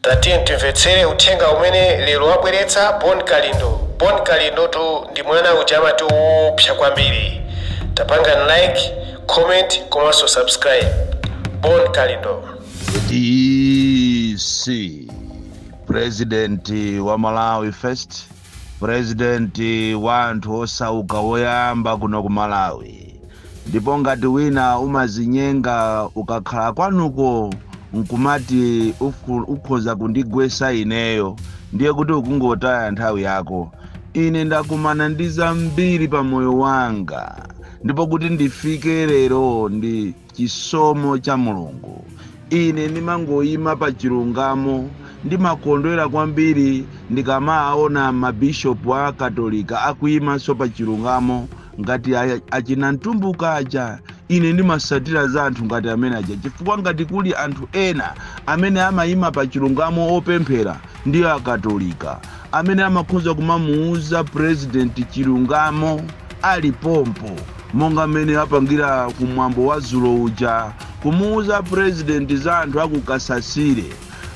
Tatiye timvetsere uthenga umene lero wabweretsa Bon Kalindo. Bon Kalindotu ndi mwana uja amati woopsa kwambiri. Tapangani like, comment komanso subscribe. Bon Kalindo. DC, President wa Malawi First, President wa anthu osauka woyamba kuno ku Malawi. Ndipo ngati wina umazinyenga ukakhala kwanuko nkumati ukhoza kundigwesa ineyo, ndiye kuti ukungotaya nthawi yako. Ine ndakumana ndi zambiri pa moyo wanga, ndipo kuti ndifike lero ndi chisomo cha Mulungu. Ine ndimangoyima pa chilungamo. Ndimakondwera kwambiri ndikamaona mabishopu a Katolika akuyimanso pa chilungamo ngati achina Mtumbuka aja. Ine ndimasatira za anthu ngati amene aja, chifukwa ngati kuli anthu ena amene amayima pa chilungamo opemphera, ndiyo Akatolika amene amakhoza kumamuuza President chilungamo ali pompo, monga mmene apangira kumwambo wa zulo uja, kumuuza President za anthu akukasasire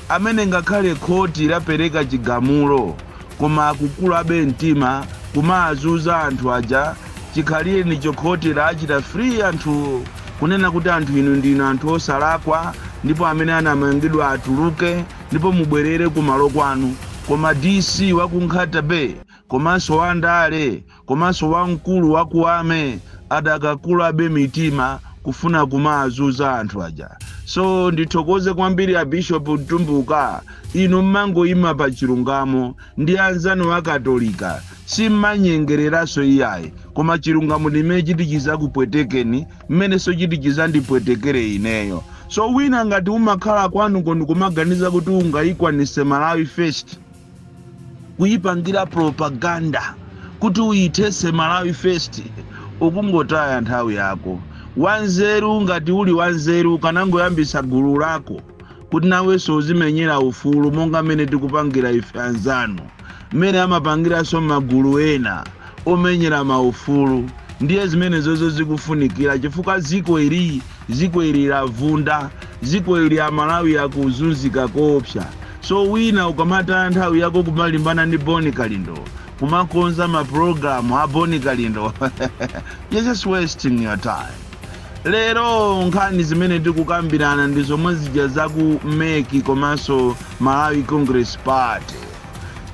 amene ngakhale khoti lapereka chigamulo, koma akukulabe mtima kumazuza anthu aja. Chikhalire nicho khoti lachita free anthu, kunena kuti anthu inu ndinu anthu osalakwa, ndipo amene anamangidwa atuluke, ndipo mubwerere kumalo kwanu. Koma DC wa ku Nkhata Bay, komanso wandale, komanso wamkulu wakuame, adakakulabe mitima kufuna kumazuza anthu aja. So ndithokoze kwambiri a Bishop Mtumbuka, inu mmangoyima pa chilungamo ndi anzanu Akatolika, simmanyengereranso iyayi, koma chilungamo ndimene chiti chizakupwetekeni, mmenenso chiti chizandipwetekere ineyo. So wina ngati umakhala kwanuko ndikumaganiza kuti ungayikwanise Malawi First, kuyipangira propaganda kuti uyithese Malawi First, ukungotaya nthawi yako. Wanzeru, ngati uli wanzeru, kanangoyambisa gulu lako kuti nawenso uzimenyera ufulu, monga mmene tikupangira ife anzanu, mmene amapangiranso magulu ena omenyera maufulu. Ndiye zimene zozo zikufunikira, chifukwa ziko ili lavunda, ziko ili Amalawi akuzunzika koopsa. So wina ukamataya nthawi yako kumalimbana ndi Boni Kalindo, kumakonza mapulogalamu a Boni Kalindo, you're just wasting your time. Lero nkhani zimene tikukambirana ndi zomwe zija zaku MEC komanso Malawi Congress Party.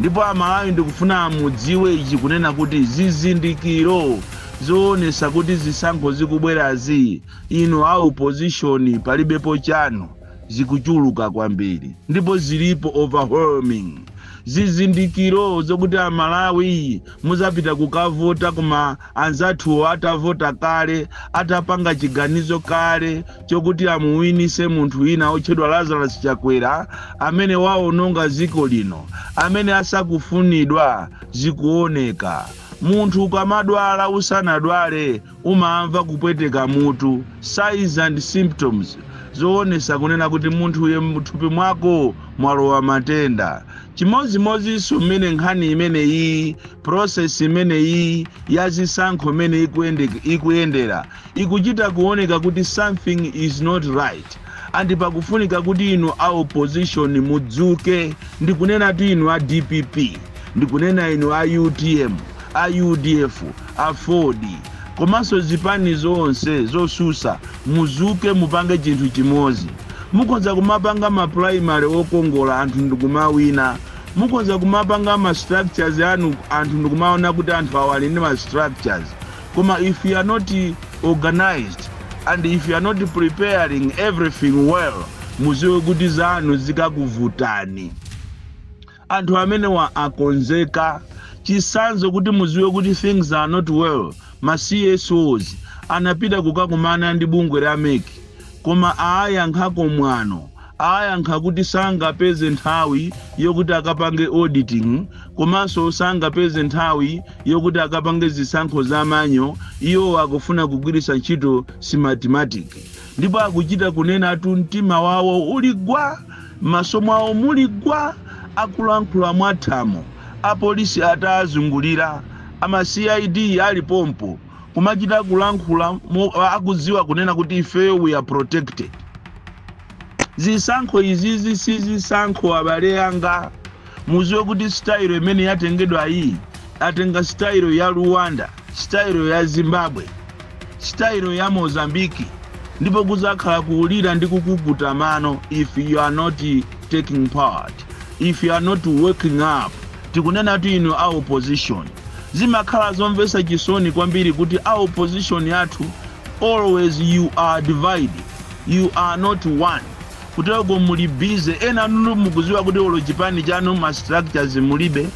Ndipo Amalawi, ndikufuna mudziwe ichi, kunena kuti zizindikiro zoonesa kuti zisankho zikubwerazi inu a opposition palibepo chanu, zikuchuluka kwambiri ndipo zilipo overwhelming. Zizindikiro zokuti Amalawi muzapita kukavota, koma anzathuwo atavota kale, atapanga chiganizo kale chokuti amuwinise munthu wina otchedwa Lazarus Chakwera, amene waononga ziko lino, amene asakufunidwa. Zikuoneka. Munthu ukamadwala, usanadwale umamva kupweteka mutu, signs and symptoms zoonesa kunena kuti munthu uye mthupi mwako mwalowa matenda. Chimodzimodzinso mmene nkhani imeneyi, process imeneyi ya zisankho imene ikuyendera, ikuchita kuoneka kuti something is not right, and pakufunika kuti inu a opposition mudzuke. Ndikunena tu inu a DPP, ndikunena inu a UTM, a UDF, a FORD, komanso zipani zonse zosusa, muzuke, mupange chinthu chimodzi. Mukhoza kumapanga ma primary okongola, anthu ndikumawina. Mukhoza kumapanga ma structures anu, anthu ndikumaona kuti anthu awa ali ndi ma structures. Koma if you are not organized and if you are not preparing everything well, muziwe kuti zanu zikakuvutani. Anthu amenewa akonzeka. Chisanzo kuti muziwe kuti things are not well, ma CSOs anapita kukakumana ndi bungwe la MEC, koma aayankhako mwano, ayankha kuti sangapeze nthawi yokuti akapange auditing, komanso sangapeze nthawi yokuti akapange zisankho za manual. Iwo akufuna kugwiritsa ntchito Smartmatic, ndipo akuchita kunena atu mtima wawo uli gwa, m'maso mwawo muli gwa, akulankhula mwathamo, apolisi atazungulira, ama CID ali pompo, kumachita kulankhula akudziwa kunena kuti ifeyo we are protected. Zisankho izizi si zisankho, abale anga. Muziwe kuti style imene yatengedwa iyi, atenga style ya Rwanda, style ya Zimbabwe, style ya Mozambiki, ndipo kuzakhala kuulira ndi kukukuta mano if you are not taking part, if you are not waking up. Tikunena tu inu a opposition, zimakhala zomvetsa chisoni kwambiri kuti a opposition yathu, always you are divided, you are not one. Kuteko muli busy, ena nunu mukudziwa kuti olo chipani chanu ma structures mulibe,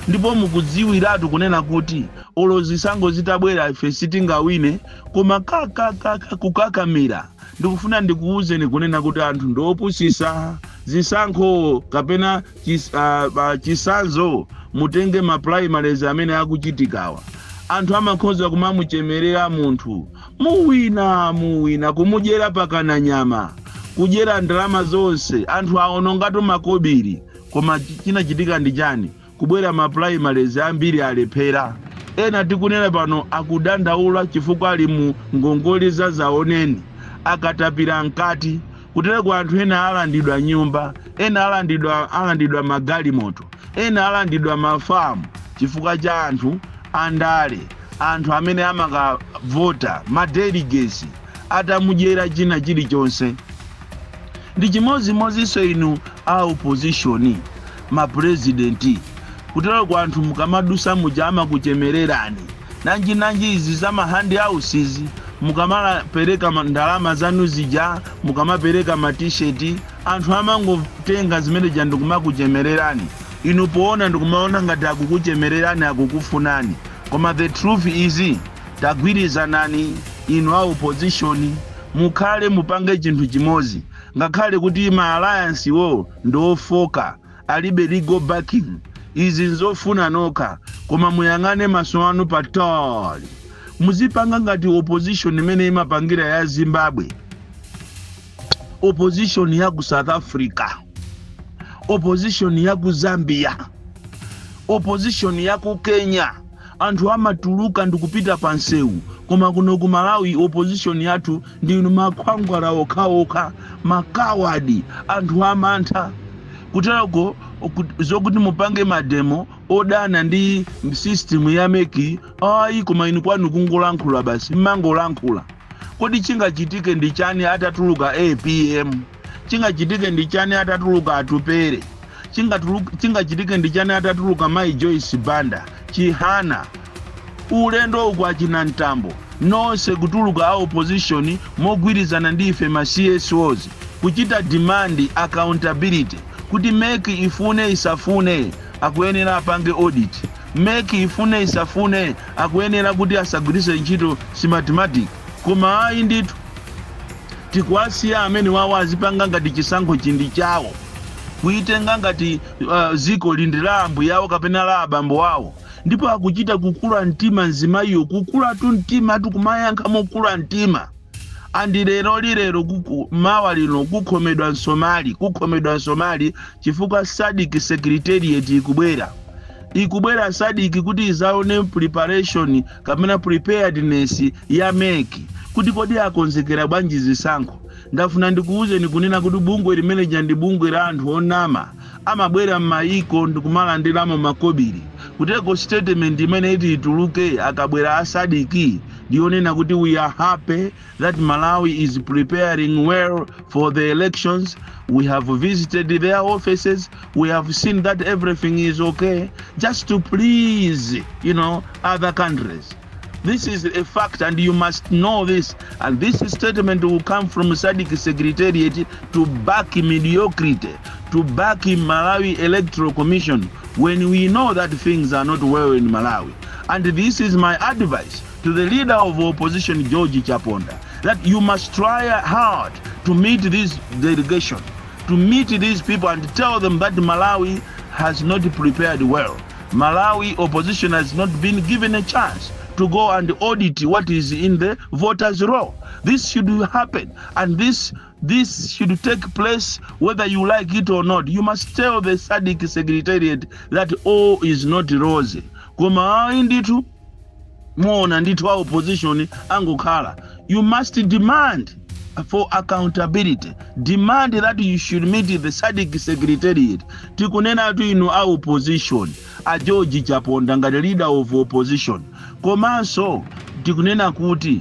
ndipo mukudziwiratu kunena kuti olo zisankho zitabwera ife sitingawine, koma kakakaka kukakamira. Ndikufuna ndikuwuzeni kunena kuti anthu ndiopusisa. Zisankho kapena chisanzo, mutenge ma primaries amene akuchitikawa. Anthu amakhoza kumamuchemerera munthu, "Muwina, muwina," kumudyera pakana nyama, kudyera ndalama zonse. Anthu aonongatu makobiri, koma chinachitika ndi chani? Kubwera ma primaries, ambiri alephera. Ena tikunena pano akudandaula chifukwa ali mu ngongole za zaoneni, akatapira mkati. Kutereko anthu ena alandidwa nyumba, ena alandidwa magalimoto, ena alandidwa mafamu chifukwa cha anthu andale, anthu amene amakavota, ma delegates, atamudyera china chilichonse. Ndi chimodzimodzinso inu a opposition, mapurezidenti. Kutero ku anthu mukamadusa muja amakuchemererani. Nanji nanji izi za ma handouts, mukamapereka ndalama zanu zija, mukamapereka matisheti, anthu amangotenga zimene ja ndikumakuchemererani. Inu poona ndikumaona ngati akukuchemererani, akukufunani, koma the truth is, tagwirizanani inu a opposition, mukhale mupange chinthu chimodzi. Ngakhale kuti ma alliance wo ndiofoka, alibe legal backing, izi nzofuna nokha, koma muyang'ane maso anu patali, muzipanga ngati opposition imene imapangira ya Zimbabwe, opposition ya ku South Africa, opposition ya ku Zambia, opposition ya ku Kenya. Anthu amatuluka ndikupita pa nsewu. Koma kuno ku Malawi opposition yathu ndinu makhwangwala okhaokha, makawadi, anthu amantha. Kutereko zokuti mupange ma demo odana ndi system ya MEC, ayi. Koma inu kwanu kungolankhula basi, mmangolankhula. Kodi chingachitike ndi chani atatuluka APM? Chingachitike ndi chani atatuluka Atupere? Chingachitike ndi chani atatuluka Mai Joyce Banda, Chihana, ulendo uku achina Mtambo, nonse kutuluka a opposition mogwirizana ndi ife ma CSOs, kuchita demand accountability kuti MEC ifune isafune akuyenera apange audit, MEC ifune isafune akuyenera kuti asagwiritse ntchito Smartmatic? Koma ayi ndithu, tikuwasiya amene wawo azipanga ngati chisankho chindi chawo, kuitenga ngati ziko lindi la ambuye awo kapena la abambo awo. Ndipo akuchita kukula mtima mzimayiyo, kukulatu mtima tu, kumayankha mokula mtima. Andi lero lilero mawa lino kukhomedwa msomali, kukhomedwa msomali, chifukwa SADC Secretariat ikubwera, ikubwera SADC kuti izaone preparation kapena preparedness ya MEC, kuti kodi akonzekera bwanji zisankho. Ndafuna ndikuwuzeni kunena kuti bungwe limeneja ndi bungwe la anthu onama, amabwera m'mayiko ndikumalandiramo makobiri. Kuteko statement imene iti ituluke akabwera a SADC ndiyonena kuti, "We are happy that Malawi is preparing well for the elections. We have visited their offices. We have seen that everything is okay," just to please other countries. This is a fact and you must know this, and this statement will come from SADC Secretariat to back mediocrity, to back Malawi Electoral Commission, when we know that things are not well in Malawi. And this is my advice to the leader of opposition, George Chaponda, that you must try hard to meet this delegation, to meet these people and tell them that Malawi has not prepared well. Malawi opposition has not been given a chance to go and audit what is in the voters' roll. This should happen, and this should take place whether you like it or not. You must tell the SADC Secretariat that all is not rosy. Koma ayi ndithu, muona ndithu a opposition angokhala. You must demand. for accountability, demand that you should meet the SADC Secretariat. Tikunenatu inu a opposition, a George Chaponda ngati leader of opposition, komanso tikunena kuti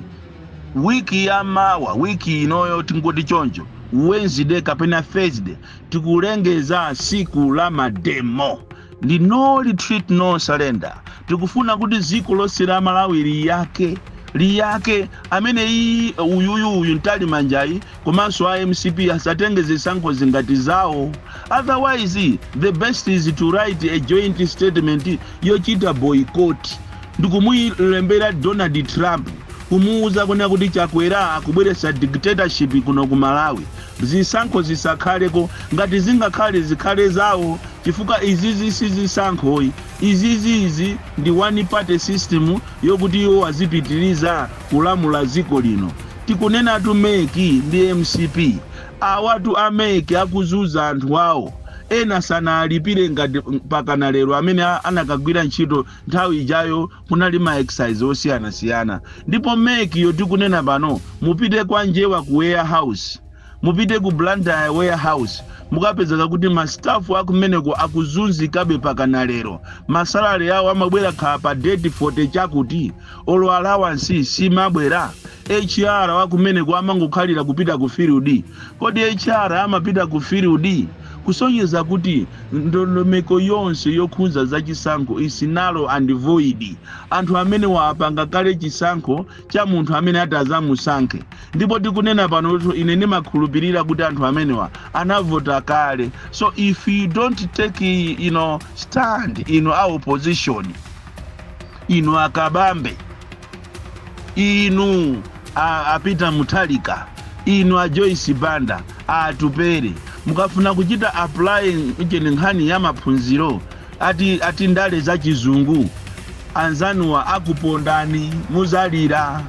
wiki ya mawa, wiki inoyo, tingoti choncho, Wednesday kapena Thursday, tikulengeza siku la mademo ndi no retreat, no surrender. Tikufuna kuti dziko lonse la Malawi liyake, liyake. Amene iyi uyuyu uyu Mtalimanjayi komanso a MCP asatenge zisankho zingati zawo. Otherwise, the best is to write a joint statement yochita boycott ndikumuyilembera Donald Trump, kumuuza kunena kuti Chakwera akubweretsa dictatorship kuno ku Malawi. Zisankho zisakhaleko. Ngati zingakhale, zikhale zawo, chifukwa izizi si zisankhoyi. Izizi izi ndi one party system yokuti iwo azipitiriza kulamula dziko lino. Tikunenatu MEC ndi MCP awatu. A MEC akuzunza anthu awo, ena sanalipire ngati pakana lero, amene anakagwira ntchito nthawi ijayo kunali ma exercise osiyanasiyana. Ndipo MEC yo, tikunena pano, mupite kwa Njewa ku warehouse, mupite ku Blantyre warehouse, mukapezeka kuti ma staff akumeneko akuzunzikabe pakana lero. Ma salary awo amabwera khala pa date 40 chakuti, olo allowance simabwera. HR wakumeneko amangokhalira kupita ku field. Kodi HR amapita ku field? Kusonyeza kuti ndondomeko yonse yokhudza zachisankho is null and void. Anthu amene wapanga kale chisankho cha munthu amene ati azamusankhe. Ndipo tikunena pano, ine ndimakhulupirira kuti anthu amenewa anavota kale. So if you don't take stand, inu a opposition, inu akabambe, inu a Peter Mutharika, inu a Joyce Banda, Atupere, mukafuna kuchita apply ichene nkhani ya maphunziro ati ndale za chizungu, anzanuwa akupondani, muzalira.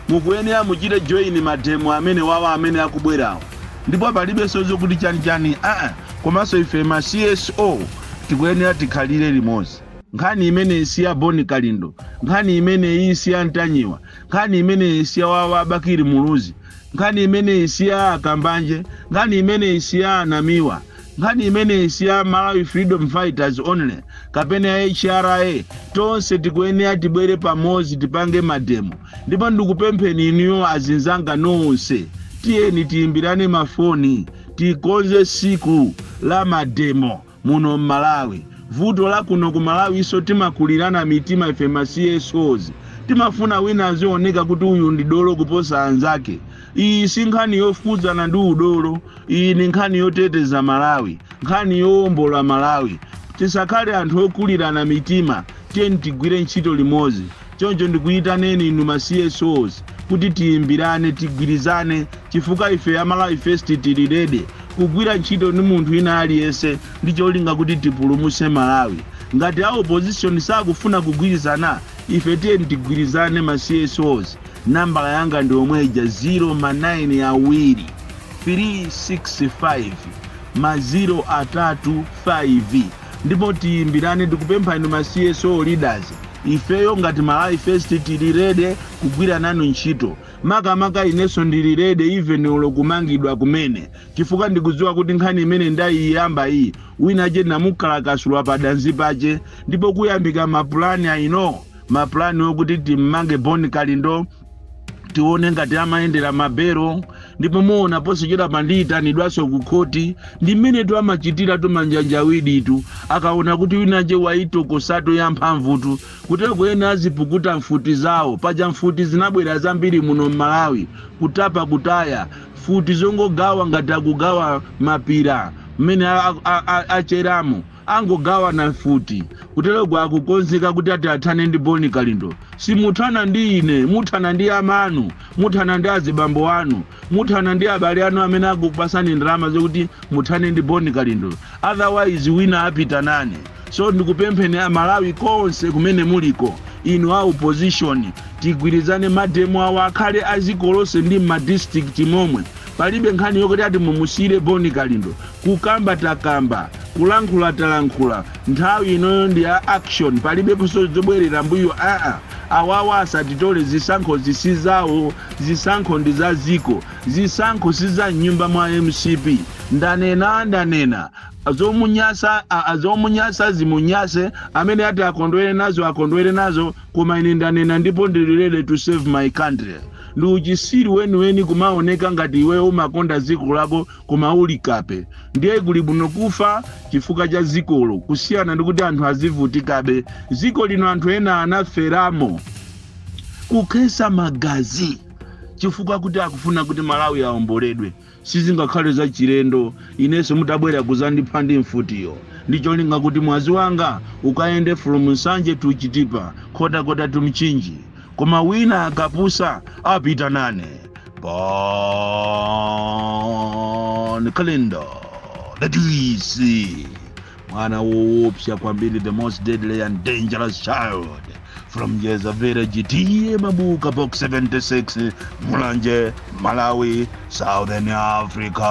Mukuyenera muchite join mademo amene wawa amene akubwerawo, ndipo palibenso zokuti chanichani aa. Komanso ife ma CSO tikuyenera tikhalire limodzi. Nkhani imene siya Boni Kalindo, nkhani imene iyi siya Ntanyiwa, nkhani imene siya wawa Bakiri Muluzi, nkhani imene siya Akambanje, nkhani imene siya Anamiwa, nkhani imene siya Malawi Freedom Fighters only kapena ya HRA. Tonse tikuyenera tibwere pamodzi, tipange mademo. Ndipo ndikupempheni inuyo azinzanga nonse, tiyeni tiyimbirane mafoni, tikonze siku la mademo muno mMalawi. Vuto la kuno ku Malawi iso, timakulirana mitima. Ife ma CSOs timafuna wina azioneka kuti uyu ndi dolo kuposa anzake. Iyi si nkhani yofudzana ndi udolo, iyi ni nkhani yoteteza Malawi, nkhani yowombola Malawi. Tisakhale anthu okulirana mitima, tiyeni tigwire ntchito limodzi. Choncho ndikuyitaneni inu ma CSOs kuti tiyimbirane, tigwirizane, chifukwa ife a Malawi First tili ready kugwira ntchito ndi munthu ina aliyense ndi cholinga kuti tipulumutse Malawi. Ngati a opposition sakufuna kugwirizana, ife tiyeni tigwirizane ma CSOs. Nambala yanga ndi omweja, 0 ma 9 awiri 365 ma 0 atatu 5, ndipo tiyimbirane. Tikupempha inu ma CSO leaders, ifeyo ngati Malawi First tili ready kugwira nanu ntchito. Makamaka inenso ndili ready, even ulo kumangidwa kumene, chifukwa ndikudziwa kuti nkhani imene ndayiyamba iyi, wina ache namukalakasulwa padanzi pache, ndipo kuyambika mapulani aino, mapulani okuti timmange Boni Kalindo, tione ngati amayendera mabero. Ndipo muona posachedwa pandiyitanidwanso ku khoti. Ndi mmene tu amachitira tu manjanjawiditu. Akaona kuti winache waitokosatu ya mphamvutu, kuteko ena azipukuta mfuti zawo. Paja mfuti zinabwera zambiri muno mMalawi, kutapa kutaya futi zongogawa ngati akugawa mapira mmene acheramo, angogawa na mfuti. Kutereko akukonzeka kuti ati athane ndi Boni Kalindo. Simuthana ndi ine, muthana ndi amanu, muthana ndi azibambo anu, muthana ndi abale anu amene akupasani ndalama zokuti muthane ndi Boni Kalindo. Otherwise wina apita nane. So ndikupempheni Amalawi konse kumene muliko, inu a opposition, tigwirizane. Mademo awo akhale aziko lonse ndi m'madistrict momwe. Palibe nkhani yokuti ati mumusiyire Boni Kalindo. Kukamba takamba, kulankhula talankhula, nthawi inoyo ndi ya action. Palibeponso zobwerera mbuyo aa. Awawa asatitole. Zisankho zisizawo, zisankho ndi za ziko, zisankho si za mnyumba mwa MCP. Ndanena, ndanena. Zomunyasa zomunyasa zimunyase, amene ati akondwere nazo akondwere nazo, koma ine ndanena ndipo ndili ready to save my country. Ndi uchisiru weniweni kumaoneka ngati iwe umakonda dziko lako koma uli kape. Ndiye kuli bwino kufa chifukwa cha dzikolo kusiyana ndi kuti anthu azivutikabe. Dziko lino anthu ena anaferamo kukhesa magazi chifukwa kuti akufuna kuti Malawi aomboledwe. Sizingakhale za chilendo inenso mutabwera kuzandipha ndi mfutiyo, ndicholinga kuti mwazi wanga ukayende from Nsanje to Chitipa, Nkhotakota to Mchinji. Koma wina akapusa apita nane. Bon Kalindo, the DC, mwana woopsa kwambiri, the most deadly and dangerous child from Jeza Village, T/A Mabuka, Box 76, Mulanje, Malawi, Southern Africa.